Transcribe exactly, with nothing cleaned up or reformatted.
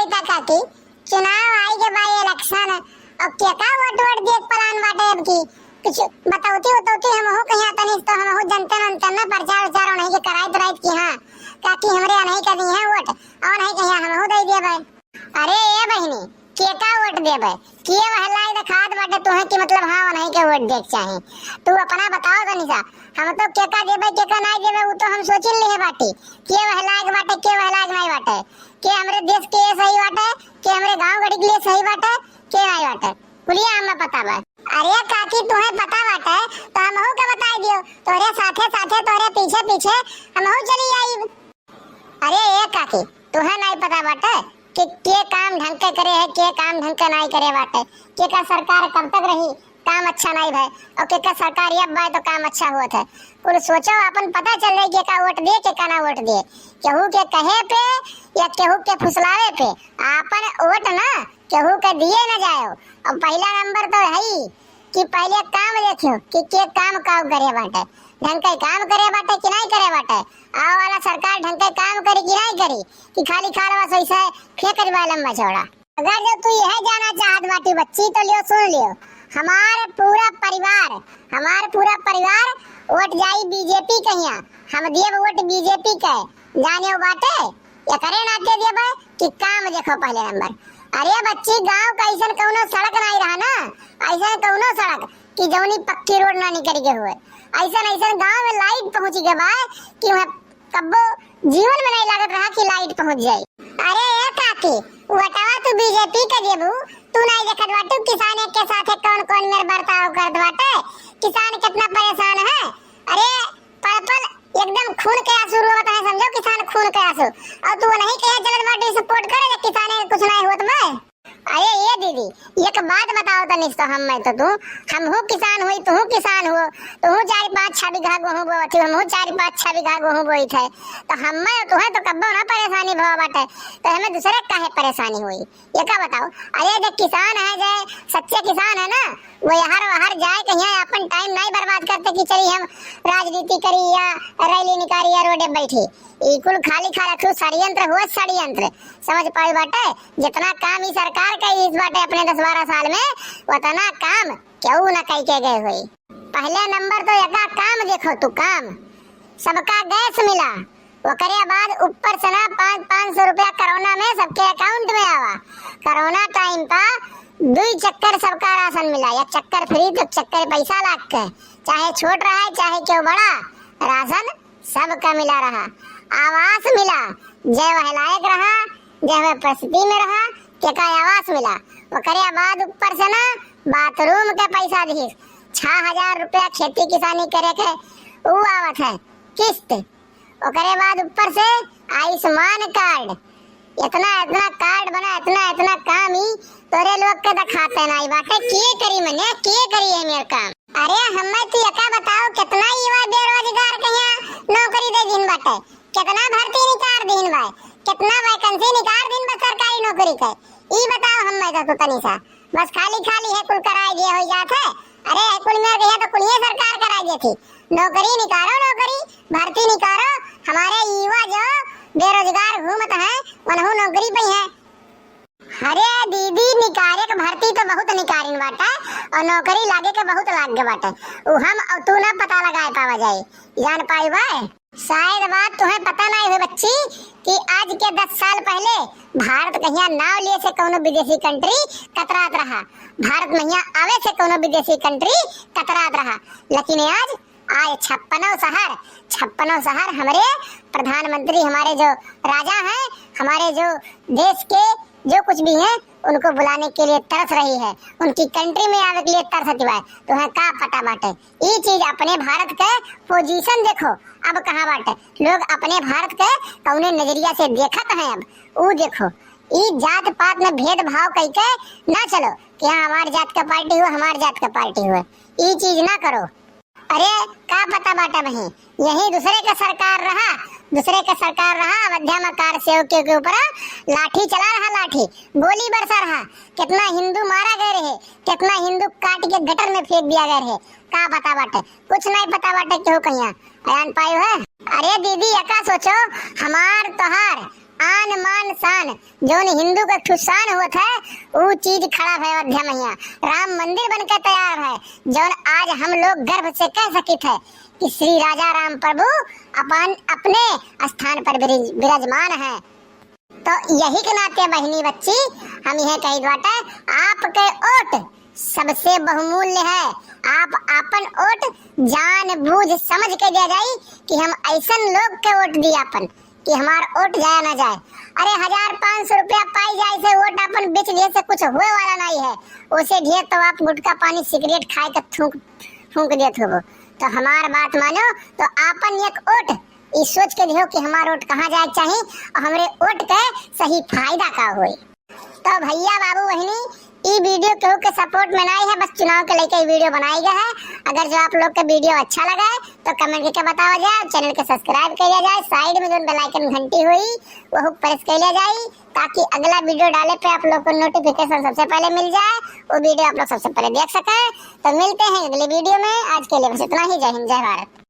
का काकी, चुनाव आई के बा, election, अब केका वोट वोट देख plan बाटे अब की? कुछ बतौती उतौती हमहू कहिया तनी तो हमहू जनते नंते ना प्रचार उचार उन्हीं के कराइत रहित कि हाँ, काकी हमरे अनही का दी है वोट, और नहीं कहिया हमहू दे दिए भाई। अरे ए बहिनी, केका वोट देबे? के वहलाए देखात बाटे तोहे कि मतलब हाँ, उन्हीं के वोट देख चाहे? तू अपना बताओ तनी सा। हम तो केका देबे, केका नाई देबे, उ तो हम सोचिन लिहे बाटी। के वहलाए के बाटे, के वहलाए के नाई बाटे। के हमरे देश के लिए सही बाटे, के हमरे गाँव गड़ी के लिए सही बाटे, के नाई बाटे। कुलिया हमें पता बा। अरे काकी, तोहे पता बाटे, तो हमहू के बताई दियो। तोहरे साथे साथे, तोहरे पीछे पीछे हमहू चली आई। अरे ए काकी, तुहे नाई पता बाटे कि के काम ढंग के करे है, के काम ढंग के नाई करे बाटे, केकर सरकार कब तक रही, काम अच्छा नाई भय, और केकर सरकार अब बाय तो काम अच्छा होत है। कुल सोचो, अपन पता चल जाई केका वोट दिए, केका ना वोट दिए। केहू के कहे पे या केहू के फुसलावे पे आपन वोट ना केहू के दिए ना जाओ। और पहला नंबर तो है ही कि पहले काम देखियो कि के काम का करे बाटे, ढंग के काम करे बाटे कि नाई करे बाटे, आवे वाला सरकार ढंग के काम करी कि नाई करी, कि खाली खाल बस वैसे फेंक देबा लंबा चौड़ा। अगर जो तू यह जाना चाहत बाटी बच्ची तो लियो सुन लियो, हमार पूरा परिवार, हमार पूरा परिवार वोट जाई बीजेपी कहिया, हम दियब वोट बीजेपी के, जाने बाटे। एकरे नाते देबे कि काम देखो पहले नंबर। अरे बच्ची, गांव का ऐसन कौनो सड़क नाई रहा ना, ऐसन कौनो सड़क कि जौनी पक्की रोड ना निकल गए हुए। ऐसन ऐसन गांव में लाइट पहुंच गए बा कि वहाँ कब्बो जीवन में नहीं लागत रहा कि लाइट पहुंच जाए। अरे ए काकी, वोटवा तू बीजेपी के देबू, तू नहीं देखत बाटू किसान के साथे कौन कौन मेर बर्ताव करत बाटे, किसान कितना परेशान है। अरे पल पल एकदम खून के आंसू रोवत है, समझो, किसान खून के आंसू। और तू नहीं कहे चलत बाटे सपोर्ट करे, जब किसाने के कुछ नहीं होत बा। अरे ए दीदी, एक बात बताओ तनी तो हम, मैं तो तू, हमहू किसान हुई, तूहू किसान हुओ, तूहू चार पाँच छह बीघा गेहूं बोवत हो, हमहू चार पाँच छह बीघा गेहूं बोई थे, तो हमें तुहे तो कब्बो ना परेशानी भवा बाटे, तो हमें दूसरे काहे परेशानी हुई? ये का बताओ? अरे जे किसान है, जे सच्चे किसान है ना, वो यहाँ वहाँ जाए कहिया अपन टाइम नहीं बर्बाद करते कि चली हम राजनीति करी या रैली निकारी या रोडे बैठी। ई कुल खाली खाला तू षड्यंत्र हुआ, षड्यंत्र। समझ पाई बाटे, जितना काम ई सरकार कई इस बाटे अपने दस बारह साल में, उतना काम केहू न कई के गए हुई। पहले नंबर तो एका काम देखो तू, काम। सबका गैस मिला, ओकरे बाद ऊपर से ना पाँच, पाँच सौ रुपया कोरोना में सबके अकाउंट में आवा। कोरोना टाइम पा दुई चक्कर सबका राशन मिला, एक चक्कर फ्री तो एक चक्कर पैसा लाग के, चाहे छोट रहा है चाहे क्यों बड़ा, राशन सबका मिला रहा। आवास मिला, जे वह लायक रहा, जे वह परिस्थिति में रहा, केका आवास मिला। ओकरे बाद ऊपर से ना बाथरूम के पैसा दिहिस, छह हजार रुपया खेती किसानी करे के ऊ आवत है किस्त। ओकरे बाद ऊपर से आयुष्मान कार्ड, इतना इतना कार्ड बना, इतना इतना काम ही तोरे लोग के दिखाते नहीं बाटे। के करी मने, के करी है मेरे काम? अरे हमें तू एका बताओ, कितना युवा बेरोजगार के यहाँ नौकरी दे दिन बाटे, कितना भर्ती निकाल दिन बा, कितना वैकेंसी निकाल दिन बा सरकारी नौकरी के, ई बताओ हमें तो तू तनी सा। बस खाली खाली है कुल कराए दिए हो जात है। अरे है कुल में गया तो कुलिये सरकार कराए दिए थी। नौकरी निकालो, नौकरी भर्ती निकालो, हमारे युवा जो बेरोजगार घूमत हैं, उन्हों नौकरी पे हैं। अरे दीदी, निकारे के भर्ती तो बहुत निकारिन बाटे और नौकरी लागे के बहुत लाग गए बाटे। उ हम और तू ना पता लगाए पावा जाए, जान पाई बा। शायद बात तुम्हें पता नहीं हुई बच्ची कि आज के दस साल पहले भारत कहिया नाव लिए से कौनो विदेशी कंट्री कतरात रहा, भारत महिया आवे से कौनो विदेशी कंट्री कतरात रहा, लेकिन आज, आज छप्पनो शहर, छप्पनो शहर हमरे प्रधानमंत्री, हमारे जो राजा हैं, हमारे जो देश के जो कुछ भी हैं, उनको बुलाने के लिए तरस रही है, उनकी कंट्री में आवे के लिए तरसत बा। तुम्हें का पता बाटे? ई चीज अपने भारत के पोजीशन देखो, अब कहाँ बाटे। लोग अपने भारत के कौने नजरिया से देखत हैं। अब ऊ देखो, ई जात पात में भेदभाव कइके ना चलो कि हाँ हमार जात का पार्टी हो, हमार जात का पार्टी हो, ई चीज ना करो। अरे का पता बाटे बहिन, यही दूसरे का सरकार रहा, दूसरे का सरकार रहा, अयोध्या में कार सेवकियों के ऊपर लाठी चला रहा, लाठी गोली बरसा रहा, कितना हिंदू मारा गए रहे, कितना हिंदू काट के गटर में फेंक दिया गए रहे। का पता बाटे? कुछ नहीं पता बाटे केहू कहिया। जान पायो है? अरे दीदी, एका सोचो, हमार तोहार आन मान शान, जौन हिंदू का ठुसान होत है, ऊ चीज खड़ा है अयोध्या मैया। राम मंदिर बन के तैयार है, जौन आज हम लोग गर्व से कह सकित है कि श्री राजा राम प्रभु अपन, अपने स्थान पर विराज-, विराजमान है। तो यही के नाते बहिनी बच्ची, हम यह कही बाटे, आपके वोट सबसे बहुमूल्य है। आप आपन वोट जान बूझ समझ के दिया जाई कि हम ऐसन लोग के वोट दी आपन कि हमार वोट जाया ना जाए। अरे, हजार पाँच सौ रुपया पाई जाए से वोट आपन बेच दिए से कुछ होए वाला नहीं है। ओसे ढेर तो आप गुटखा पानी सिगरेट खाए के थूक, फूंक देत होबो। तो हमार बात मानो, तो आपन एक वोट ई सोच के दियो कि हमार वोट कहाँ जाए के चाही और हमरे वोट के सही फायदा का होए। तो भैया बाबू बहिनी, ई वीडियो केहू के सपोर्ट में नहीं है, बस चुनाव के लेके ई वीडियो बनाई गया है। अगर जो आप लोग के वीडियो अच्छा लगा है तो कमेंट करके बतावा जाए, चैनल के सब्सक्राइब कर लिया जाए, साइड में जो बेल आइकन घंटी हुई वो प्रेस कर लिया जाए, ताकि अगला वीडियो डाले पे आप लोग को नोटिफिकेशन सबसे पहले मिल जाए, वो वीडियो आप लोग सबसे पहले देख सकें। तो मिलते हैं अगले वीडियो में, आज के लिए बस इतना ही। जय हिंद, जय भारत।